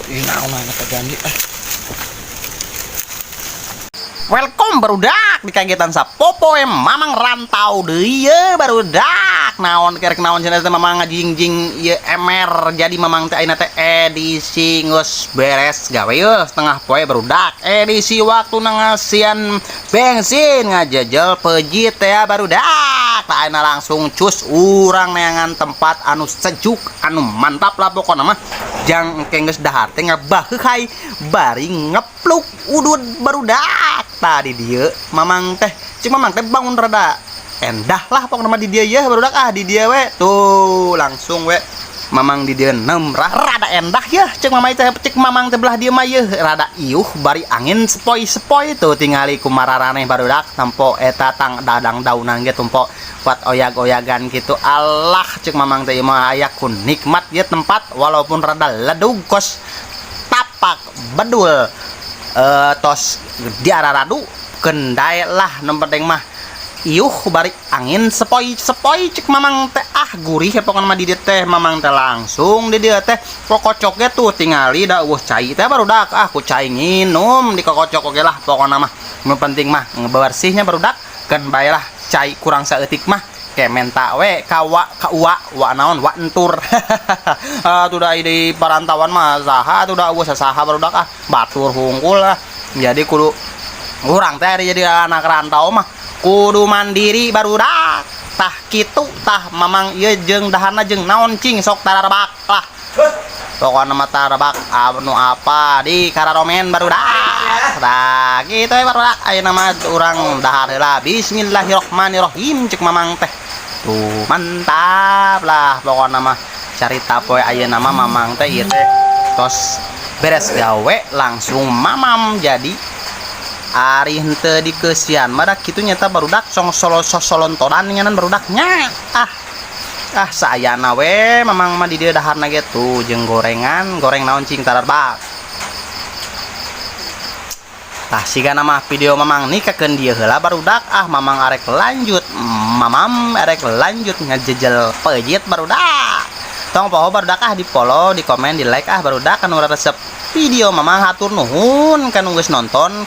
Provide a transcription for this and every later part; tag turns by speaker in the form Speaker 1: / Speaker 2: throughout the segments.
Speaker 1: Ih, naon anak ganti ah.
Speaker 2: Welcome, barudak, di kagiatan sapopoe Mamang rantau deui ye, barudak. Naon kerek naon cenah teh Mamang ngajingjing ieu emer. Jadi Mamang teh ayeuna teh edisi geus beres gawe ye setengah poe, barudak. Edisi waktu ngasian bensin ngajejel pejit teh ya, barudak. Tah, ayeuna langsung cus urang neangan tempat anu sejuk, anu mantap lah pokona mah, jang engke geus dahar teh ngabaheukay bari ngepluk udud, barudak. Tadi dia Mamang teh, cik Mamang teh bangun rada endah lah pokoknya mah di dia ya, barudak. Ah, di dia we tuh langsung we Mamang di dia nemrah rada endah ya, cek Mamang teh. Cek Mamang teh belah dia mah yeuh rada iuh bari angin sepoi-sepoi. Tuh, tingali kumararaneh, barudak. Tempo eta tang dadang daunan ge tempo buat oyag-oyagan gitu. Allah, cek Mamang teh ieu mah aya ku nikmat ya tempat, walaupun rada ledug kos tapak bedul, tos diararadu kendai lah. Nu penting mah iuh bari angin sepoi-sepoi. Cek Mamang teh ah gurih ya pokoknya mah di dieu teh. Mamang teh langsung di dieu teh kokocok ge tuh, tingali da euweuh cai teh, barudak. Ah, ku cai nginum di kokocok oge lah. Pokokna mah nu penting mah ngebersihnya, barudak. Keun bae lah cai kurang saeutik mah, ke menta we ka wa ka wa wa naon wa entur. Ah, tuh da di parantauan mah saha tuh da euweuh sasaha, barudak. Ah, batur hungkul lah. Jadi kudu urang teh ari jadi anak rantau mah kudu mandiri, barudak. Tah kitu tah Mamang ieu jeung daharna jeung naon cing sok tararbak lah pokokna mah. Tarabak anu apa di kararomen, barudak. Tah kitu we, barudak. Ayeuna mah urang dahar heula. Bismillahirrahmanirrahim, cek Mamang teh. Tuh, mantap lah pokokna mah. Carita poe ayeuna mah Mamang teh ieu teh tos beres gawe langsung mamam. Jadi ari henteu dikeusian mah da kitu nyata, barudak. Song solo sosolontoran nyanan, barudaknya. Ah ah, sayana we Mamang mah di dieu daharna ge tuh jeung gorengan. Goreng naon cing tararbak. Tah, sigana mah video Mamang nih kekeun dieu heula, barudak. Ah, Mamang arek lanjut mamam, arek lanjut ngajejel pejit, barudak. Tong poho, barudak, ah, di follow, di komen, di like ah, barudak, kanu resep video Mamang. Hatur nuhun kanu geus nonton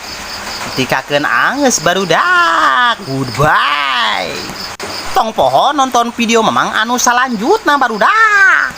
Speaker 2: tikakeun angeus, barudak. Goodbye. Tong poho nonton video Mamang anu salanjutna, barudak.